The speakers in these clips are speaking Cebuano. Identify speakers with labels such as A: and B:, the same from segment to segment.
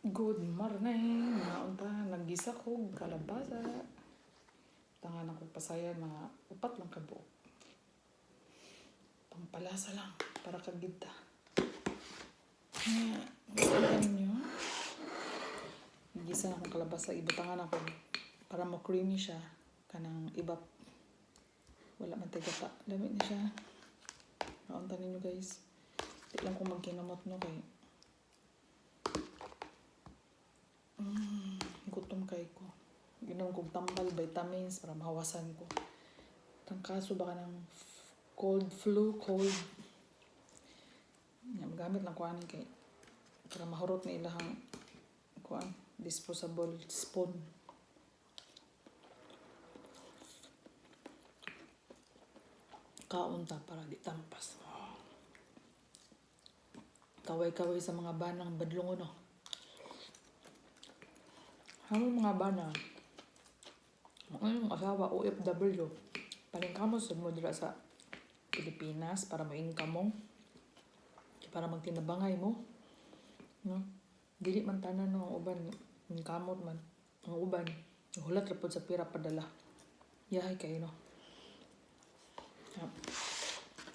A: Good morning! Mga unta, naggisa ko kalabasa. Tangan ako pasayan, mga upat lang kabuok. Pampalasa lang, para kagita. Nga, nakita ninyo? Gisa na akong kalabasa, ibutangan ako para mo creamy siya. Kanang iba, wala man tay gata. Dami na siya. Naunta ninyo, guys. Di lang ko magkinamot, no, kay gutom kay ko. Ginom kog tambal, vitamins para mahawasan ko. Tangkaso baka ng cold flu, cold. Nga, magamit lang ko ani kay para mahurot na ilahang kuan, disposable spoon. Kaon ta para di tampas. Kaway-kaway sa mga banang badlongon, no. Hamon mga bana. Ang inyong asawa, OFW. Palingkamot sa mo dira sa Pilipinas para mo-income mo. Para magtinabangay mo. No? Dili man tanan, no, ang uban kamot man. Ang uban hulat ra pod sa pira padala. Yahay kayo, no. Ya.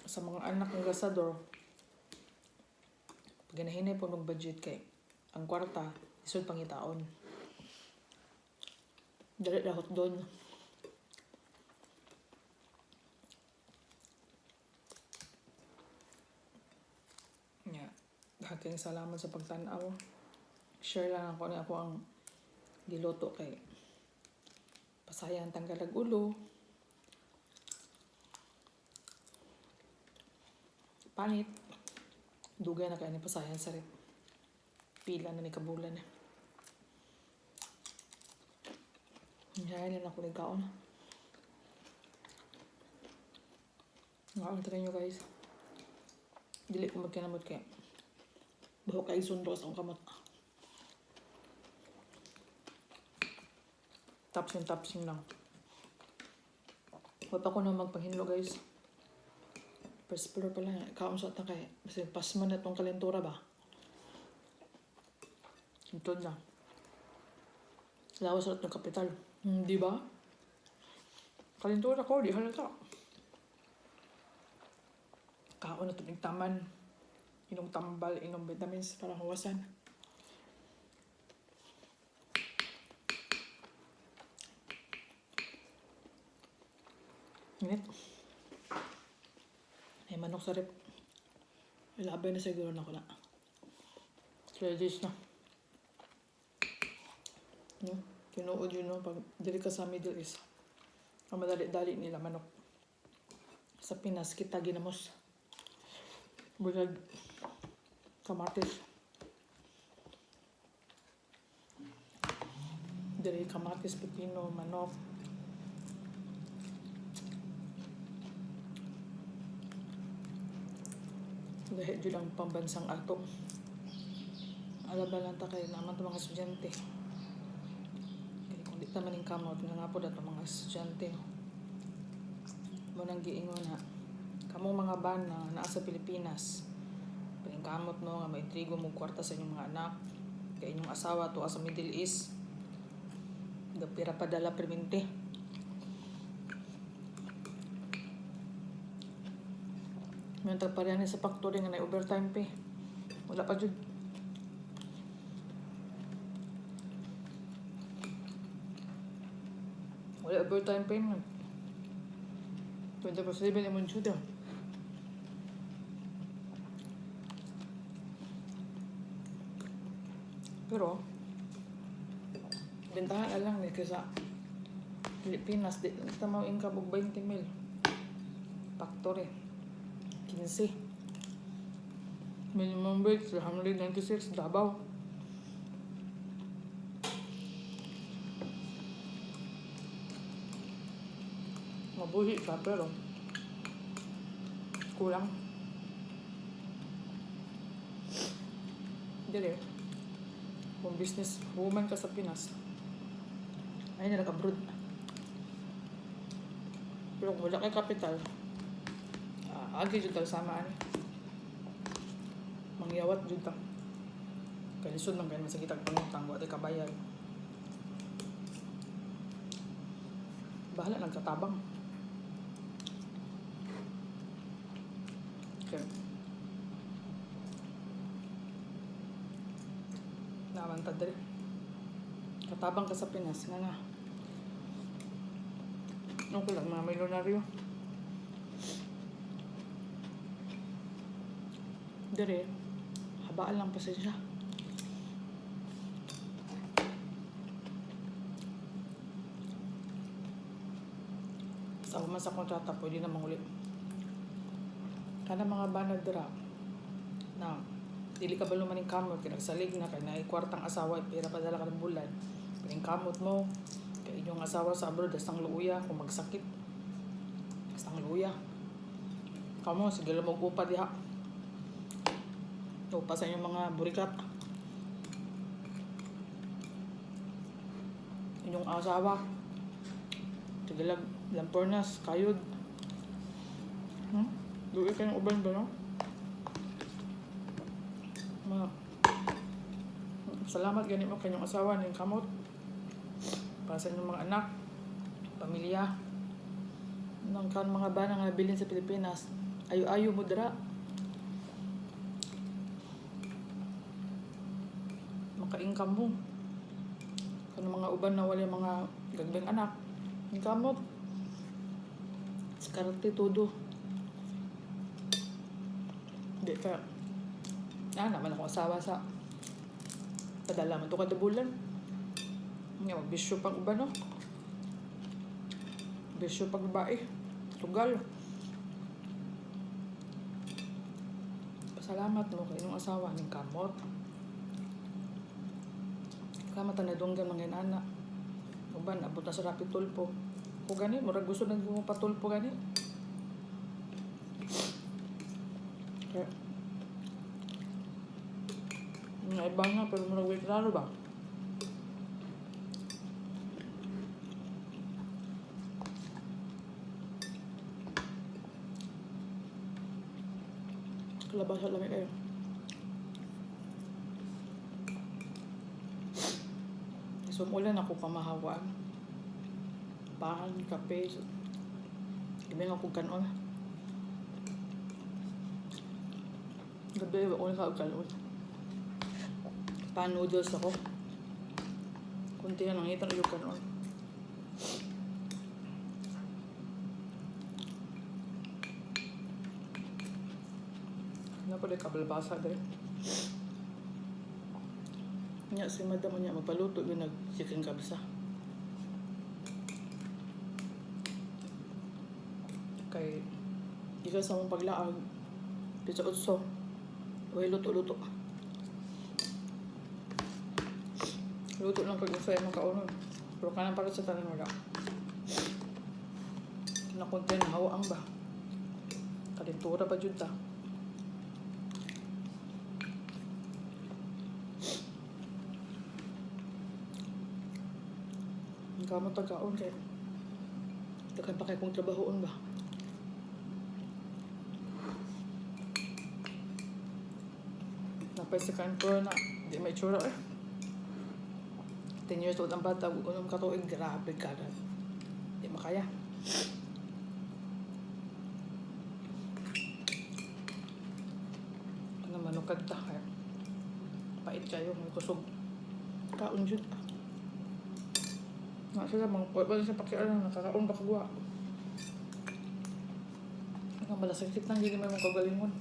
A: Sa mga anak ng gasador, pag ginahinay po ng budget kay ang kwarta, isod pangitaon. Dali lahot doon. Yeah. Daghang salamat sa pagtan-aw. Share lang ako ni ako ang giluto kay pasayan tanggalag ulo. Panit. Dugay na kayo ni pasayan sa rep. Pila na ni kabulan na. Hinhayan na ako ng kaon. Nga, try nyo, guys. Dili ko magkinamot kay buhok ay sundo sa akong kamot. Tapsing tapsing lang. Wala pa ko na magpanghinlo, guys. First floor pala. Kaon sa ta kay kasi pasman na tong kalentura ba. Ito na. Lawas sa itong kapital. Di ba? Kalentura ko, di halata. Kaon na itong taman. Inom tambal, inom vitamins para huwasan. Init. May manok sa rep. Ilabay na siguro na ko na. 3 days na. No? Tinuod yun, no? Pag dili ka sa Middle East, ang madali-dali nila manok. Sa Pinas, kita ginamos. Bulag kamatis. Dili kamatis, pipino, manok. Dahil jud ang pambansang ato. Alaba lang ta kay naman to mga estudyante. Kay kung di ta maning kamot nga nga pod ato mga estudyante. Mo nang giingon na kamong mga bana naa sa Pilipinas, kamot, no, nga maintrigo mo kwarta sa inyong mga anak kay inyong asawa to sa Middle East. Gapira padala permente. May tagpareha ni sa factory nga na overtime pay. Wala pa jud. Wala overtime payment. 24/7 imong duty. Pero bentahan na lang ni kaysa Pilipinas, di ta mo income og 20 mil. Factory 15. Minimum wage 396 Davao. Mabuhi ka pero kulang. Dili. Kung business woman ka sa Pinas, ay na nag-abroad. Pero kung wala kay kapital, agi jud ta sama ani. Mangyawat jud ta. Kay lisod man kay masakit ang pangutang, wa tay kabayad. Bahala nagkatabang. Okay. Naman ta diri. Katabang ka sa Pinas nga nga. Okay lang mga milyonaryo. Dire, habaan lang pasensya. Sa human sa kontrata, pwede na manguli. Kana mga banad dira na dili ka balo maning kamot kay nagsalig na kay naay kwartang asawa pera padala ka ng bulan. Paning kamot mo kay inyong asawa sa abroad hastang luuya kung magsakit. Hastang luuya. Kamo sige lang mo upa diha. Upa sa inyong mga burikat. Inyong asawa. Sige lang lampornas, kayod. Luwi kayong uban ba, no? Ma Salamat gani mo kanyong asawa ning kamot. Para sa inyong mga anak, pamilya. Nang kan mga bana nga nabilin sa Pilipinas, ayo-ayo mo dira. Maka-income mo. Kanang mga uban na wala mga gagbing anak, ning kamot. Diskarte todo. Di ka. Ah, naman ako asawa sa padala man to kada bulan. Nga magbisyo pang uban, no? Bisyo pag babae. Tugal. Pasalamat mo kay inyong asawa ning kamot. Salamat na nadunggan mga inana. Uban abot na sa Rapid Tulfo. Ko gani murag gusto na mo patulpo gani. Kaya, nga iba nga pero murag wait klaro ba? Kalabasa lami kayo. So, umulan ako pamahawaan. Pan, kape. Gabi nga akong kanon. Gabi, wala ka kanon. Pan noodles ako. Kunti na lang, ito na yung kanon. Ano pa kabalbasa dre. Nya si madam niya magpaluto yun nag chicken kabsa. Kay gikan sa among paglaag pizza otso. Way luto-luto. Luto lang pag usay makaunon. Pero kanang para sa tanan wala. Na konti na hawaang ba. Kalintura pa jud ta. Ang kamot kaon kay daghan pa kay kong trabahoon ba. Napay second floor na di may tsura eh. 10 years old ang bata, unom ka tuig, grabe ka na. Di makaya. Ano manukad ta kaya. Pait kayo, may kusog. Kaon jud. Nga sila, mga wala sa pakialam, nakakaon ba kagwa. Ang malasakit lang, hindi naman mong kagalingon.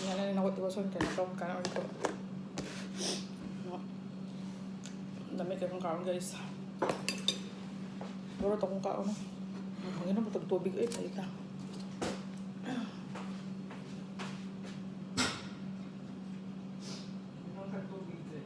A: Nga na rin ako tiwason, kaya nakaon ka na ulit ko. No. Dami kayong kaon, guys. Puro akong kaon. Ang ina mo tubig ay pait na.
B: Tubig eh.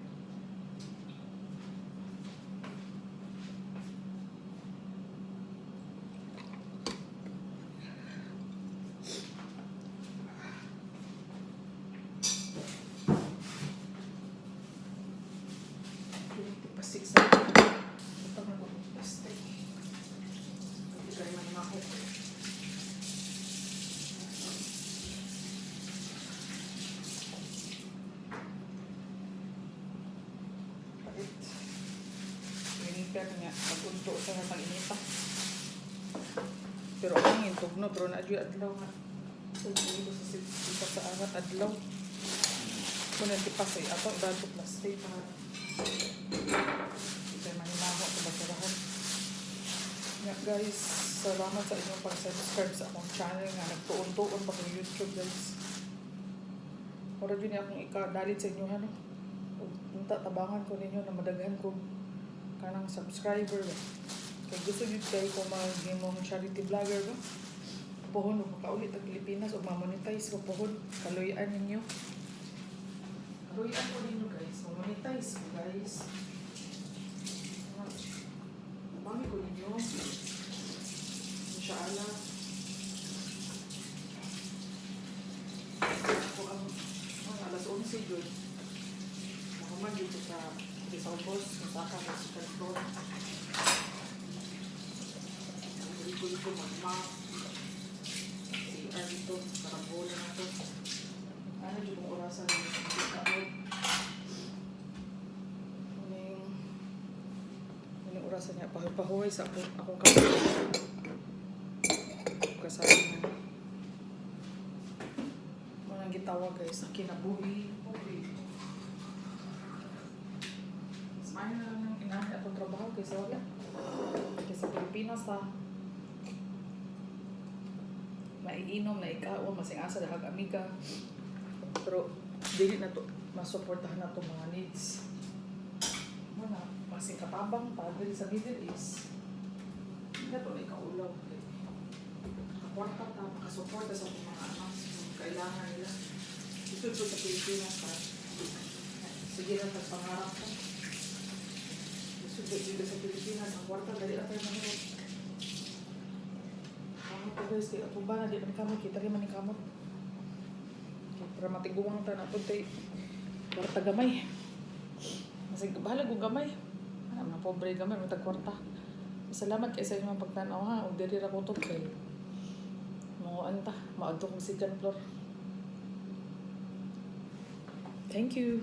A: 6:20 na. Ito na ko plastic. Hindi kayo man ako. heater nga pag-unto sa nga tag-inita. Pero ang hangin tugno, pero na adyo adlaw nga. So, dito sa sita sa arat adlaw. Kung nantipas ay ato, bago plastic para ito manimaho sa basurahan. Nga guys, salamat sa inyong pag-subscribe sa akong channel nga nagtuon-tuon pa kong YouTube, guys. Mura jud ni akong ikadalit sa inyo, ano. Ug unta tabangan ko ninyo na madaghan ko kanang subscriber ba. Kay gusto jud kay ko maghimong charity vlogger ba. Pohon ug makaulit ang Pilipinas ug ma-monetize ko pohon, kaluy-an ninyo. Kaluy-an ko ninyo, guys, ma-monetize ko, guys. Tabangi ko ninyo. Inshallah. Ako ang alas 11 jud. Mahuman jud ko sa sa ubos, sa saka sa second floor. Ligo-ligo, magma. CR dito, karambola na to. Ano jud ang orasan ng kaod? Muning muning orasan niya pahuway sa akong kaod. Kasabi mo nang gitawag, guys, ang kinabuhi. Okay. Smile na lang ng inahin atong trabaho kaysa wala. Kaysa Pilipinas ta. Maiinom na ikaw, masing asa dahag amiga. Pero dili na to masuportahan na to mga needs. Mo na, masing katabang ta diri sa Middle East. Hindi na to na ikaulaw. Makakwarta ta, makasuporta sa atong mga anak, sa mga kailangan nila. Dito po sa Pilipinas ta. Sige lang tagpangarap ko. Gusto dito sa Pilipinas, ang kwarta, dali lang tayo mahirap. Kamot ko, guys, kay atong ba na, di man kamot, kita rin man ni kamot. Kay para matiguang ta na po tayo, kwarta gamay. Masig, bahala kong gamay. Ano, mga pobre gamay, matag kwarta. Salamat kay sa inyong pagtanaw ha, ug diri ra ko to kay mga anta, maadto kong second floor. Thank you.